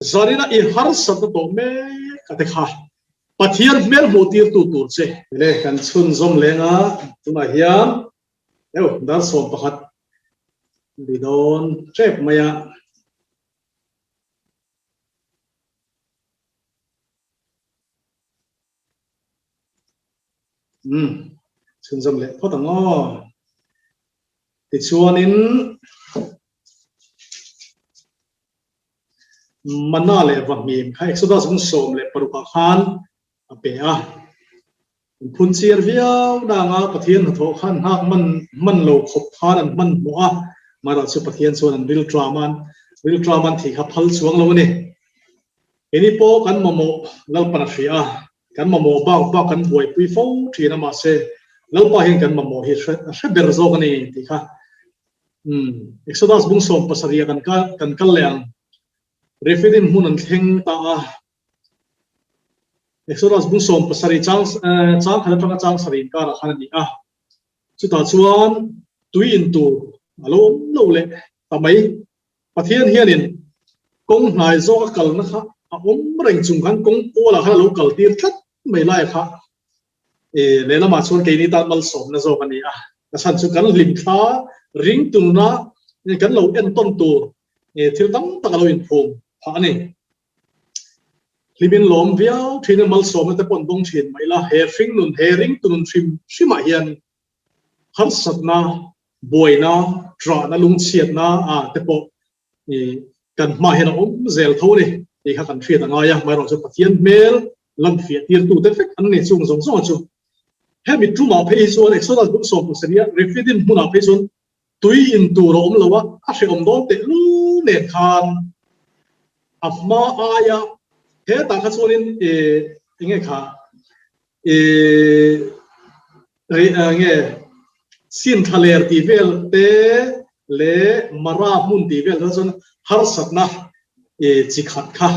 Zanina i harsatna tawh mek a te kha Pathian hmel hmuh tirtu tur che. Le kan chhunzawm leng a, tunah hian eu dar 11 ri dawn tep mai a. Umm chhunzawm leh phawt ang aw. Tichuanin. Mana leh vahmim kha Exodus bung 16 ah khan a pe a. An phun chiar viau nanga Pathian hnathawh khan nghak man hman lo khawp khan an hman hmuh a, mahra chu Pathian chuan an rilṭam an rilṭam an thih kha phal chuang lo a ni. Keini pawh kan mamawh Lalpan a hria a, kan mamawh bak bak kan buaipui fo ṭhin a mahse Lalpa hian kan mamawh hi a hre ber zawk a ni tih kha Umm, Exodus bung 17 ah kan kal kan kal leh ang. Rephidim hmun an thleng ta a. Exodus bung 17 chang chang khat atanga chang sarih inkarah khan a ni a. Chutah chuan tui in tur a lo awm lo leh ta mai. Pathian hianin kawng hnai zawka kalna kha a awm reng chung khan kawng pawlah khan a lo kal tir tlat mai lai kha Lehlamah chuan keini tan malsawmna zawk a ni a, a chhan chu kan hlimthla ring tuna kan lo entawn tur thil tam tak a lo inphum phah a ni. Hlimin lawm viau thin a malsawmna te pawh an dawng thin mai la, he hringnun, he ringtu nun hrim hrimah hian harsatna, buaina, ṭahna, lungchhiatna te pawh kan hma hian a awm zel tho a ni tih kha kan hriat a ngai a, amaherawhchu Pathian hmel lam fiah tirtu te vek an ni chung zawng zawng a chu. Hemi tumah phei hi chuan Exodus bung 17 a Rephidim hmunah phei chuan tui in tur a awm lo a, a hrehawm dawn teh lul nen khan a hma aia hetah kha chuanin eng nge kha Nge sin tha ler tih vel te leh Mara hmun tih vel te chuan harsatna chi khat kha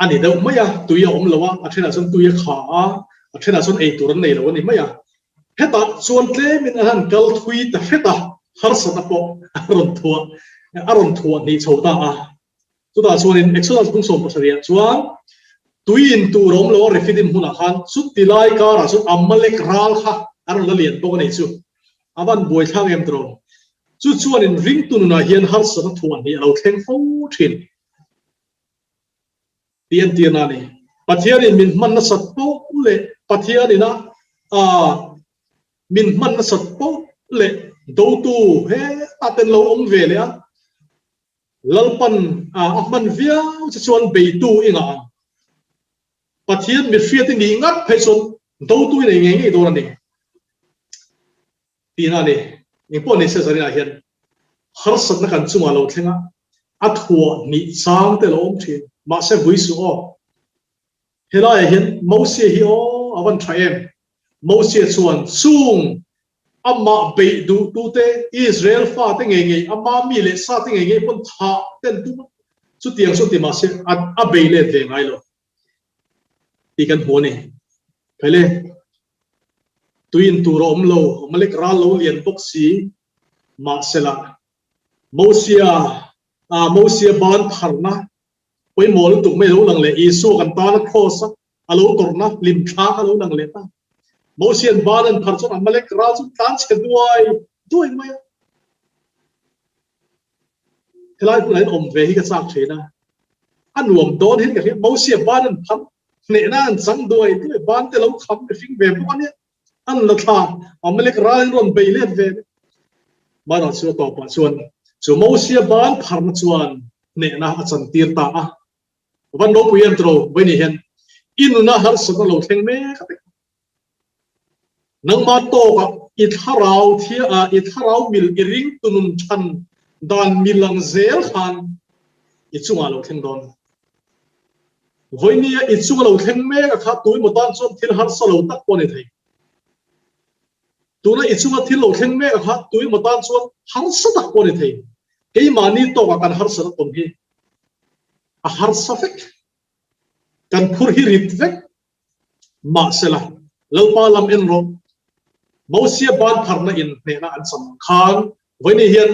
a ni deuh mai a, tui a awm lo a, a thenah chuan tui a kha a, a thenah chuan ei tur an nei lo a ni mai a. Hetah chuan tlemin an han kal thui ta hret a, harsatna pawh a rawn thuah a rawn thuah hnih chho ta a. Chutah chuanin Exodus bung 17 ah chuan tui in tur a awm lo a, Rephidim hmunah khan chuti lai karah chuan Amalek ral kha a rawn la lian bawk a ni chu. A van buaithlak em tawh. Chu chuanin ringtu nunah hian harsatna thuah hnih a lo thleng fo thin tih entirna a ni. Pathianin min hman nasat poh leh Pathianin a min hman nasat poh leh dotu hetah ten lo awm ve leh a, Lalpan a hman viau che chuan beitu i ngah ang. Pathian mihriat i nih ngat phei chuan dotu i nei ngei ngei dawn a ni tihna a ni. Engpawh ni se zaninah hian harsatna kan chungah lo thleng a, a thuah hnih chang te lo awm thin. Mahse vui suh aw. Helaiah hian Mosia hi aw a van tha em? Mosia chuan chung amah beih duhtute Israel fate ngei ngei, ama mi leh sate ngei ngei pawn thah ten tum a, chutiang chu ti mahse a bei let ve ngai lo tih kan hmu a ni. Khaile, tui in tur a awm lo, Amalek ral lo lian bawk si, mahsela Mosia, Mosia ban pharna Pawimawh lutuk mai a lo lang leh Isua kan tana kraws a a lo tawrhna hlim thla kha a lo lang leh ta. Mosian ban an phar chuan Amalek ral chu tlan chhe duai duai mai a. Helai hmunah hian awm ve hi ka chak thin a. A nuam dawn hian ka hria. Mosia ban an phar hnehna an chang duai duai ban te lo kham mihring ve bawk a nia. An la thla Amalek ral in rawn bei let ve. Mahna chu a tawpah chuan chu Mosia ban pharna chuan hnehna a chantir ta a. Van ropui em tawh lo, vawiin hian i nuna harsatna lo thleng mek a pek. Nangmah tawkah i thlarau thia ah i thlarau mil i ring tunun than dan mil ang zel khan i chungah lo thleng dawn. Vawinia i chunga lo thleng mek a kha tuemaw tan chuan thil harsa lo tak pawh a ni thei. Tuna i chunga thil lo thleng mek a kha tuemaw tan chuan harsa tak pawh a ni thei. Keimahni tawkah kan harsat a tawn hi a harsa vek. Kan phur hi rit vek. Mahsela, Lalpa lam en rawh. Mosia ban pharna in hnehna an cham ang khan vawiin hian.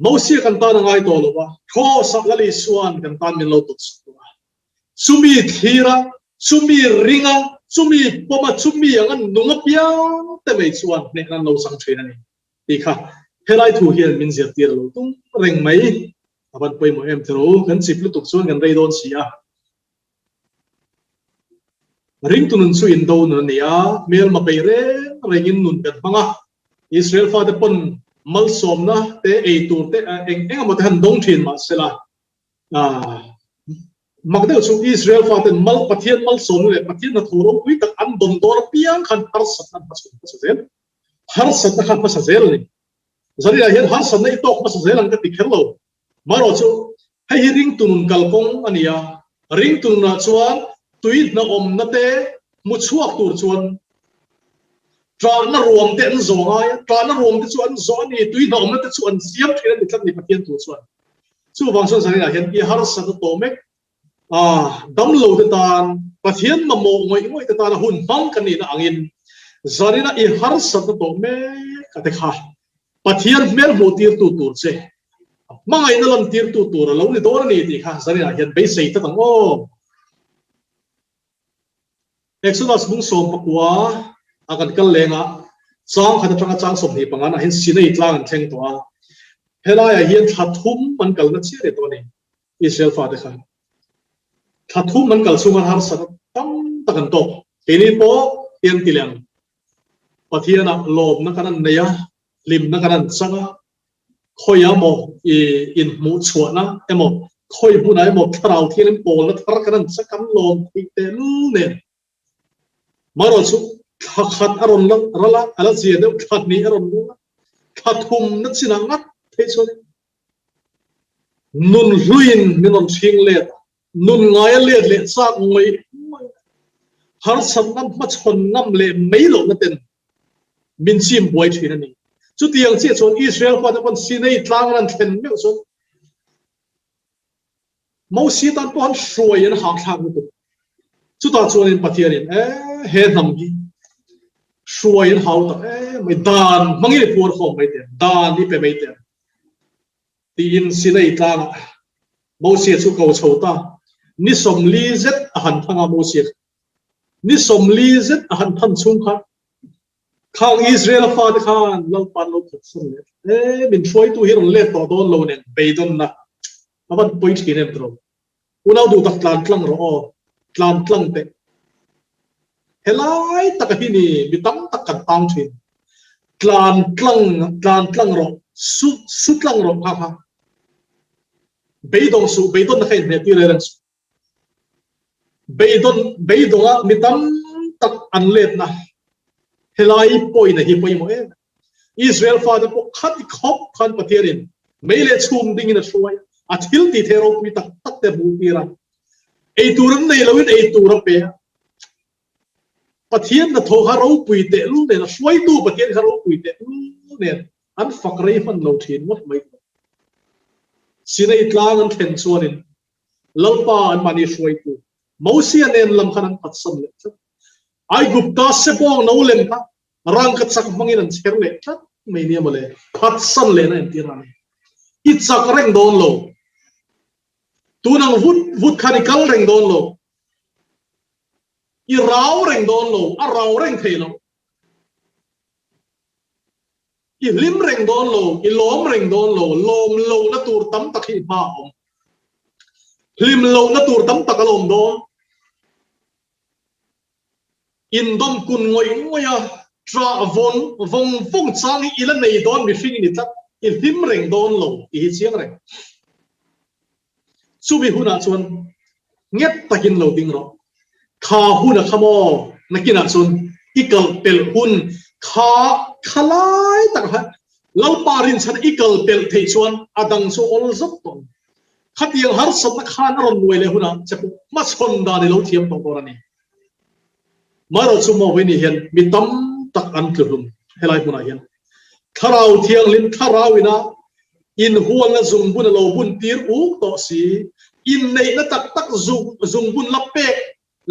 Mosia kan tan a ngai tawh lo a, Kraws-ah Lal Isua'n kan tan min lo tawt sak tawh a. Chumi thlir a, chumi ring a, chumi pawm a, chumi anga nung apiang te mai chuan hnehna an lo chang thin a ni tih kha helai thu hian min zirtir a lo tum reng mai. A van pawimawh em tiro, kan chip lutuk chuan kan rei dawn si a. Ringtu nun chu indo nun a ni a, hmelma peih reng rengin nun kan hmang a, Israel fate pawn malsawmna te, ei tur te, eng eng emaw te han dawng thin mahsela, mak deuh chu Israel faten mal Pathian malsawmna leh Pathian hnathawh ropui tak an dawn dawn apiang khan harsatna an hmachhawn hmasa zel. Harsatna kha hmasa zel a ni. Zariah hian harsatna i tawk hmasa zel ang ka ti kher lo. Marawh chu hei hi ringtu nun kalkawng a ni a, ringtu nunah chuan tui hnawmna te hmu chhuak tur chuan ṭahna ruam te an zawh ngai a, ṭahna ruam te chu an zawh a ni, tui hnawmna te chu an siam ṭhin a ni tlat a ni Pathian thu chuan. Chuvang chuan zaninah hian i harsatna tawh mek a, damlo te tan, Pathian mamawh ngawih ngawih te tana hun hmang kan nihna angin zanina i harsatna tawh mek a te kha Pathian hmel hmuh tirtu tur che, hmangaihna lan tirtu tur a lo ni dawn a ni tih kha zaninah hian beisei tlat ang aw. Exodus bung 19 a kan kal leng a, chang khat atanga chang 25 ah hian Sinai tlang an thleng tawh a, helaiah hian thla thum an kalna chiah leh tawh a ni. Israel fate khan thla thum an kal chhung khan harsatna tam tak an tawk. Keini pawh hian ti leh ang. Pathianah lawmna kan an nei a, hlimna kan an chang a, khawi emaw i inhmuh chhuahna emaw, khawi hmunah emaw thlarau thiangin pawlna thar kan an chang kan lawm theih tehlul nen. Marawh chu thla khat a rawn ral a, a la zia deuh, thla hnih a rawn ral a, thla thumna chinah ngat phei chuan Nun hluiin min rawn hring let a, nun ngaia let leh chak ngawih ngawih a, harsatna hmachhawn ngam leh mai lohna ten min chim buai thin a ni. Chutiang chiah chuan Israel fate pawn Sinai tlang an thlen meuh chuan Mosia tan pawh han hruai an hahthlak lutuk. Chutah chuanin Pathianin, E, he hnam hi hruai an hau tak em mai, dan hmangin i puar khawm mai teh, dan i pe mai teh, tiin Sinai tlangah Mosia chu ko chho ta. Ni 40 zet a han thang a Mosia kha. Ni 40 zet a han than chhung khan Khang Israel-a fate khan Lalpa'n lo phatsan leh e, min hruaitu hi rawn let tawh dawn lo nen beidawnna a van pawi thin em tiraw? Unau duh tak tlan tlang rawh aw, tlan tlang teh. Helai taka hi ni mi tam tak kan tang thin. Tlan tlang, tlan tlang rawh, su, su tlang rawh kha kha. Beidawng suh, beidawnna kha inhmeh tir reng suh. Beidawn, beidawnga mi tam tak an letna helai pawina hi pawimawh em. Israel fate pawh khati khawp khan Pathianin mei leh chhum dingin a hruai a, a thil tih theih ropui tak tak te hmuh tir a, ei tur an nei loin ei tur a pe a. Pathian hnathawh kha ropui tehlul nen, a hruaitu Pathian kha ropui tehlul nen an fak rei hman lo thin ngawt mai. Sinai tlang an thlen chuanin Lalpa an mahni hruaitu Mosia nen lam khan an phatsan leh tlat. Aigupta sebawng no lem kha rangka chak hmangin an chher leh tlat mai nia mawle. Phatsan lehna entir a ni. I chak reng dawn lo. Tun ang vut vut khan i kal reng dawn lo. I rau reng dawn lo. A rau reng thei lo. I hlim reng dawn lo, i lawm reng dawn lo, lawm lohna tur tam tak hi i hma a awm. Hlim lohna tur tam tak a lawm dawn. Indawm kun ngawih ngawih a, ṭah vawn vawng vawng chang hi i la nei dawn mihring i ni tlat, i hlim reng dawn lo tih hi chiang reng. Chumi hunah chuan nghet takin lo ding rawh. Kha hun a kha maw? Nakinah chuan i kal pelh hun kha kha lai tak kha Lalpa rinchhan i kal pelh theih chuan a dang chu awl zawk tawh ang. Khatiang harsatna khan a rawn nuai leh hunah che pawh hmachhawn dan i lo thiam tawh dawn a ni. Marawh chu maw hei ni hian mi tam tak an tlu hlum helai hmunah hian. Thlarau Thianghlim thlarau ina inhualna zungbun a lo bun tir uk tawh si, inneihna tak tak zungbun la pek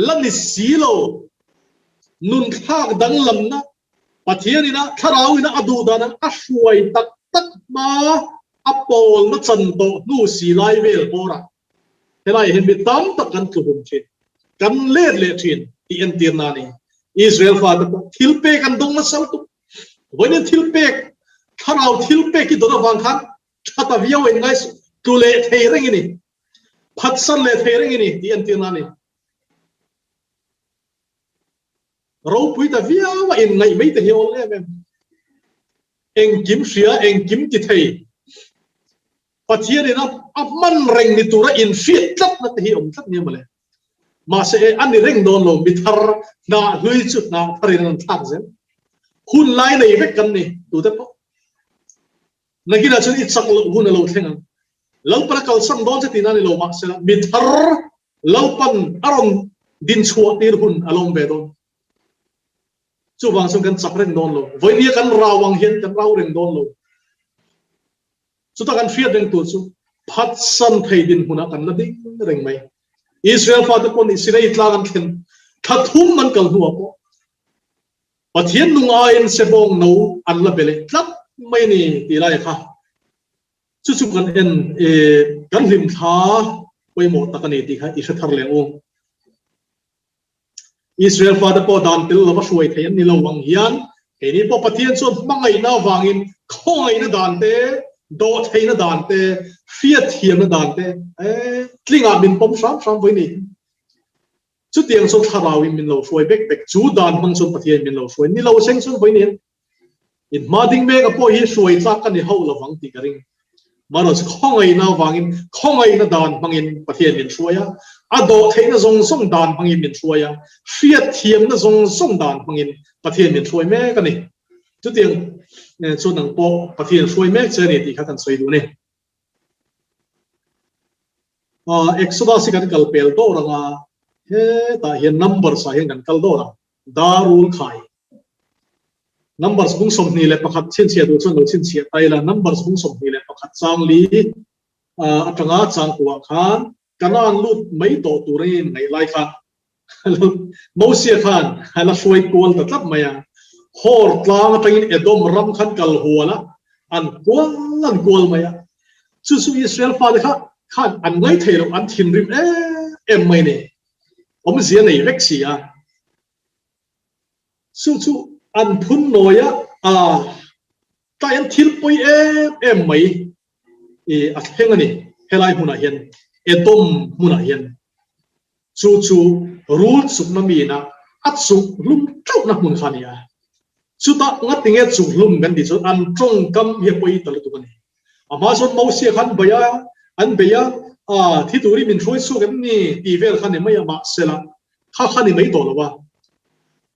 la ni si lo, nunthlak danglamna Pathian ina thlarau ina a duh dan ang a hruai tak tak hma. A pawlna chan tawh hnu si lai vel bawrah helaiah hian mi tam tak kan tluhum thin, kan let leh thin tih entirna a ni. Israel fate pawh thil pek an dawng nasa lutuk. Vawiin thil pek, thlarau thil pek hi dawn avang khan tha ta viau in ngai suh, tlu leh thei reng i ni, phatsan leh thei reng i ni tih entirna a ni. Ropui ta viau a inngaih mai te hi awl em em. Engkim hria, engkim ti thei. Pathianin a a hman reng ni tura inhriat tlatna te hi awm tlat nia mawle. Mahse e, a ni reng dawn lo, mi thar hnah hlui chu hnah tharin an thlak zel. Hun lai nei vek kan ni, tute pawh. Nakinah chuan i chak loh hun a lo thleng ang. Lalpan a kalsan dawn che tihna a ni lo, mahse mi thar Lalpan a rawn din chhuah tir hun a lawm ve dawn. Chuvang chuan kan chak reng dawn lo. Vawinia kan rau ang hian kan rau reng dawn lo. Chuta kan hriat reng tur chu phatsan thei dinhmunah kan la ding reng mai. Israel fate pawh nih Sinai tlang an thlen thla thum an kal hnuah pawh Pathian nung aiin sebawng no an la be leh tlat mai a ni tih lai kha chu chu kan en i kan hlim thla pawimawh tak a ni tih kha i hre thar leh ang u. Israel fate pawh dan tel lova hruai thei an ni lo ang hian keini pawh Pathian chuan hmangaihna avangin khawngaihna dan te, dawhtheihna dan te, hriatthiamna dan te tlingah min pawm hram hram vawi ni. Chutiang chuan thlarauin min lo hruai bek bek, chu dan hmang chuan Pathianin min lo hruai. Ni lo seng chuan vawiin hian in hma ding meka pawh hi hruai tlak ka ni hauh lovang tih ka ring. Marawh chu khawngaihna avangin khawngaihna dan hmangin Pathian min hruai a, a dawhtheihna zawng zawng dan hmangin min hruai a, hriatthiamna zawng zawng dan hmangin Pathian min hruai mek a ni. Chutiang chuan nang pawh Pathian hruai mek che a ni tih kha kan sawi duh a ni. Exodus hi kan kal pel dawr ang a, hetah hian Numbers ah hian kan kal dawr ang, Darul Khai. Numbers bung 21 chhinchhiah duh chuan lo chhinchhiah ta ila, Numbers bung 21 chang li atanga chang kuah khan Kanaan lut mai tawh tur a inngaih lai kha Mosia khan a la hruai kual ta tlat mai a. Hor tlang atangin Edom ram khan kal hual a, an kual an kual mai a. Chu chu Israel fate kha khan an ngaih thei loh, an thinrim em em mai a ni. Awmzia nei vek si a. Chu chu an phun nawi a, tlai an thil pawi em em mai a thleng a ni. Helai hmunah hian, Edom hmunah hian chu chu rul chukna miin a a chuk hlum teuhna hmun kha a ni a. Chutah ngatinge chuk hlum kan tih chuan an tawngkam hi a pawi ta lutuk a ni. A hma chuan Mosia khan bei a, an bei a, thi turin min hruai chhuak em ni tih vel kha ni mai a, mahsela kha kha ni mai tawh lo a.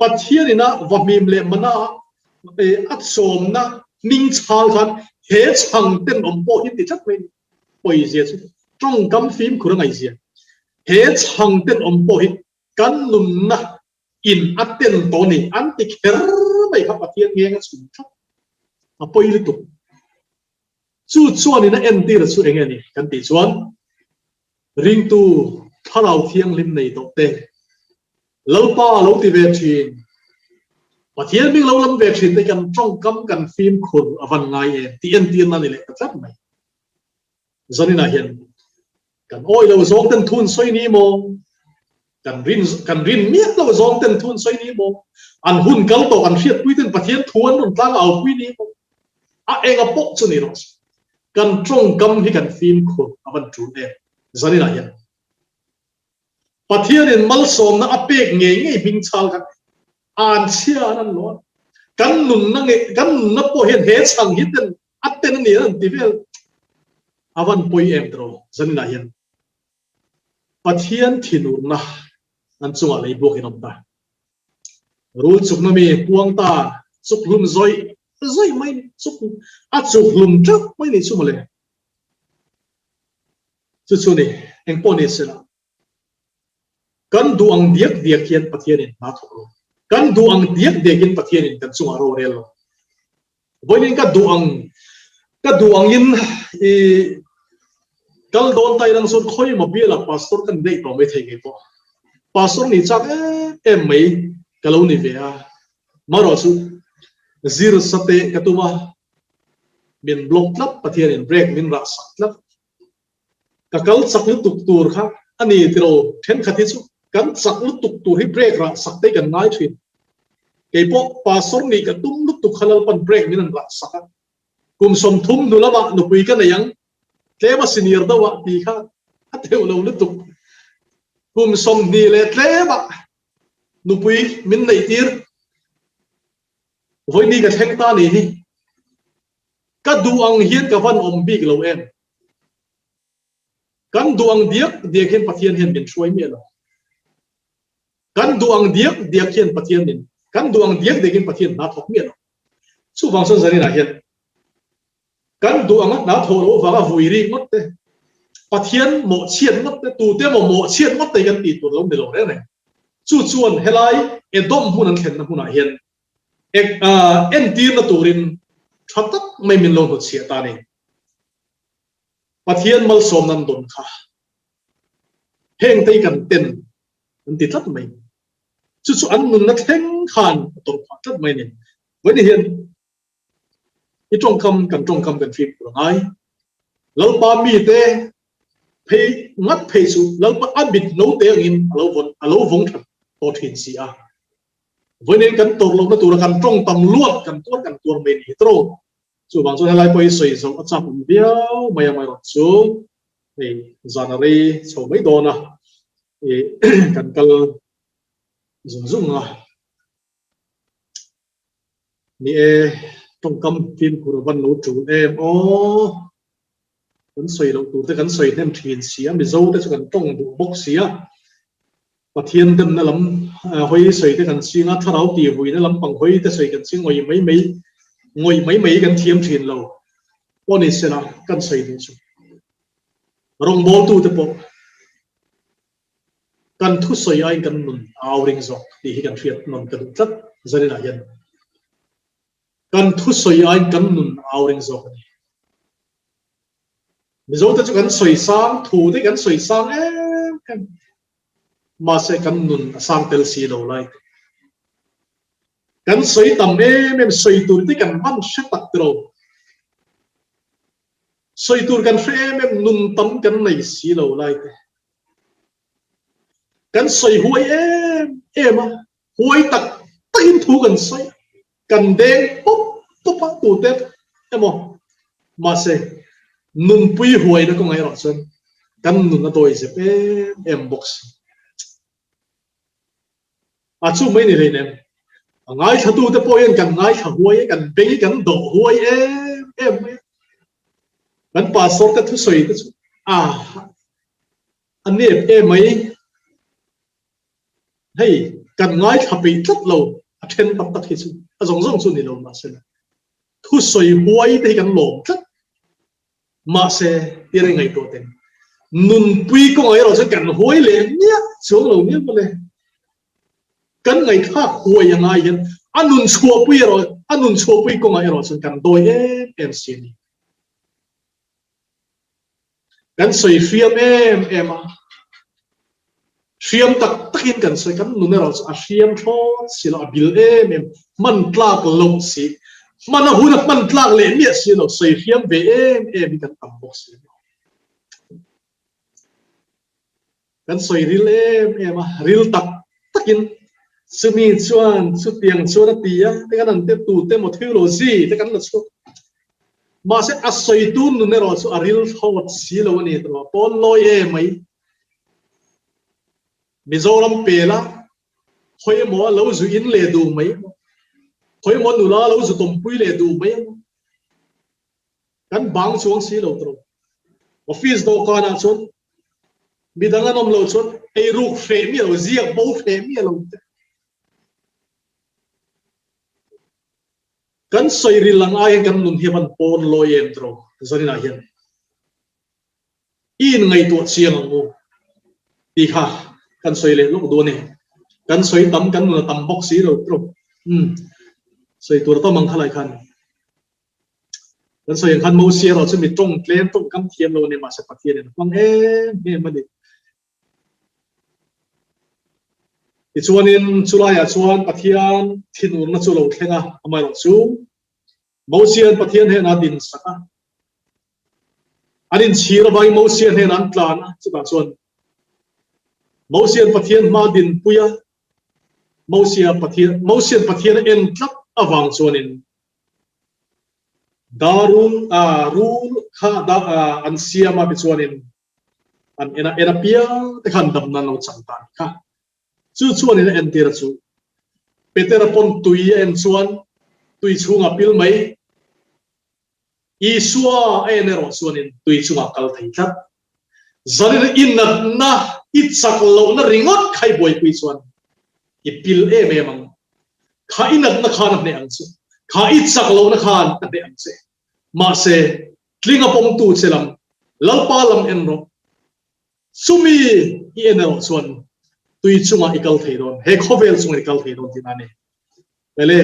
Pathian ina vahmim leh mana a chawmna hming chhal khan he chhang tenawm pawh hi ti tlat mai a ni. Pawizia chu tawngkam fimkhur a ngaihzia. He chhang tenawm pawh hi kan nunna in a ten tawh a ni an ti kher mai kha Pathian ngeng a chhun tlat. A pawi lutuk. Chu chuanin a entir chu enge ni kan tih chuan ringtu thlarau thianghlim nei tawh te Lalpa lo ti ve thin Pathian hming lo lam ve thin te kan tawngkam kan fimkhur a van ngai em tih entirna ni leh ta tlat mai. Zaninah hian kan awi lo zawng ten thun sawi ni maw? Kan rin kan rin miah lo zawng ten thun sawi ni maw? An hun kal tawh kan hriatpui ten Pathian thu an rawn tlang aupui ni maw? A enga pawh chu ni rawh se. Kan tawngkam hi kan fimkhur a van tul em zaninah hian. Pathianin malsawmna a pek ngei ngei hming chhal kha an chhia an an lo a. Kan nunna nge kan nunna pawh hian he chhang hi ten a ten a ni an ti vel a van pawi em tawh zaninah hian Pathian thinurna an chungah lei buak in awm ta. Rul chukna mi puang ta chuk hlum zawih zawih mai chuk a chuk hlum teuh mai ni chu mawle. Chu chu ni, engpawh ni sela, kan duh ang diak diak hian Pathianin hna thawk lo. Kan duh ang diak diakin Pathianin kan chungah ro rel lo. Vawiin ka duh ang, ka duh angin i kal dawn ta ilang chuan khawi emaw bialah pastor ka ni daih tawh mai thei ngei pawh. Pastor nih chak em em mai ka lo ni ve a. Marawh chu zir sa teh ka tum a. Min block tlat, Pathianin break min rah sak tlat. Ka kal chak lutuk tur kha a ni tilo, thenkhat hi chu kan chak lutuk tur hi break rah sak te kan ngai thin. Keipawh pastor nih ka tum lutuk kha Lalpan break min an rah sak a. Kum 30 hnu lamah nupui ka nei ang, tlem a senior deuh ah ti kha a teuh lo lutuk. Kum 20 leh tlemah nupui min neih tir. Vawiini ka thleng ta ni hi. Ka duh ang hian ka van awm bik lo em? Kan duh ang diak diak hian Pathian hian min hruai miah lo. Kan duh ang diak diak hian Pathian min kan duh ang diak diakin Pathian hna thawk miah lo. Chuvang chuan zaninah hian Kan duh anga hna thawh loh vanga vui rik ngawt te, Pathian mawhchhiat ngawt te, tute emaw mawhchhiat ngawt te hi kan tih tur lo ni lo reng reng. Chu chuan helai Edom hmun an thlenna hmunah hian entirna turin tha tak mai min lo hnutchhiah ta a ni. Pathian malsawmna an dawn kha heng te hi kan ten an ti tlat mai. Chu chu an nunna thleng khan a tawrh phah tlat mai a ni. Vawiin hian I tawngkam kan tawngkam kan fimkhur a ngai. Lalpa mite phei ngat phei chu Lalpa a mit no te angin a lo vawn a lo vawng that tawh thin si a. Vawiin kan tawrh lohna tura kan tawng tam luat kan tuar kan tuar mai ni tawrh. Chuvang chuan helai pawh hi sawi zoh a chak awm viau mai a amaherawh chu hei zan a rei chho mai dawn a i kan kal zung zung a. Ni e, tawngkam fimkhur a van lo tul em aw. Kan sawi loh tur te kan sawi hnem thin si a, Mizo te chu kan tawng duh bawk si a. Pathian demna lam hawi sawi te kan ching a, thlarau tihvuina lampang hawi te sawi kan ching ngawih mai mai, ngawih mai mai kan thiam thin lo. Pawh ni sela kan sawi duh chu. Rawngbawltu te pawh Kan thusawi aiin kan nun a au ring zawk tih hi kan hriat nawn ka duh tlat zaninah hian. Kan thusawi aiin kan nun a au ring zawk a ni. Mizote chu kan sawi sang, thu te kan sawi sang em em, mahse kan nun a sang tel si lo lai te. Kan sawi tam em em, sawi tur te kan hman hre tak tiro. Sawi tur kan hre em em, nun tam kan nei si lo lai te. Kan sawi huai em em a, huai tak takin thu kan sawi a, kan deng pawp pawp a tute emaw mahse nunpui huaina kawngah erawh chuan kan nun a dawi zep em em bawk si. A chu mai ni hleinem. A ngaithlatute pawh hian kan ngaithla huai e, kan beng i kan dawh huai em em mai a. Kan pastor te thusawi te chu a a nep em mai. Hei kan ngaithla peih tlat lo a then tak tak hi chu a zawng zawng chu ni lo mahse thusawi huai te hi kan lawm tlat. Mahse, tir i ngaihtuah teng. Nunpui kawngah erawh chuan kan huai leh miah chuang lo miah mawle. Kan ngaihthlak huai a ngai hian a nun chhuahpui erawh a nun chhuahpui kawngah erawh chuan kan dawi em em si a ni. Kan sawi hriam em em a. Hriam tak takin kan sawi, kan nun erawh chu a hriam thlawt si lo, a bil em em, hman tlak loh si, hman a hun a hman tlak leh miah si lo, sawi hriam ve em em hi kan tam bawk si lo. Kan sawi ril em em a, ril tak takin chumi chuan chutiang chuan a ti a, te kan han te tute emaw theology te kan la chhuak. Mahse a sawitu nun erawh chu a ril thlawt si lo a ni tawh a, pawn lawi em mai. Mizoram pela khawi emaw lo zu in leh duh mai emaw, khawi emaw nula lo zu tawmpui leh duh mai emaw, kan bang chuang si lo tawh. Office dawhkanah chuan midang an awm lo chuan eiruk hreh miah lo, ziak bo hreh miah lo te. Kan sawi ril ang aiin kan nun hi a van pawn lawi em tawh zaninah hian. I inngaihtuah chiang ang u tih kha kan sawi leh lawk duh a ni. Kan sawi tam, kan nun a tam bawk si lo tawp. Umm, sawi tur tam ang kha lai khan. Kan sawi ang khan Mosia erawh chu mi tawng tlem tawngkam thiam lo a ni, mahse Pathianin a hmang em em a ni. Tichuanin chulaiah chuan Pathian thinurna chu lo thleng a, amaherawhchu. Mosia'n Pathian hnenah a din sak a. An inchhir avangin Mosia hnenah an tlan a, chutah chuan Mosia'n Pathian hma dinpui a, Mosia Pathian Mosia'n Pathian a en tlat avang chuanin Darul a rul kha da an siam a tichuanin an en a, en apiang te khan damna an lo chang ta a ni kha. Chu chuanin a entir a chu. Petera pawn tui a en chuan tui chhungah pil mai. Isua a en erawh chuanin tui chungah kal thei tlat. Zanin i natna, i chak lohna ringawt kha i buaipui chuan i pil em em ang. Kha i natna khan a hneh ang che. Kha i chak lohna khan a hneh ang che. Mahse, tling a pawmtu che lam, Lalpa lam en rawh. Chumi i en erawh chuan tui chungah i kal thei dawn, he khawvel chungah i kal thei dawn tihna a ni. Ele,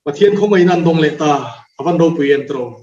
Pathian khawngaihna an dawng leh ta, a van ropui em tawh.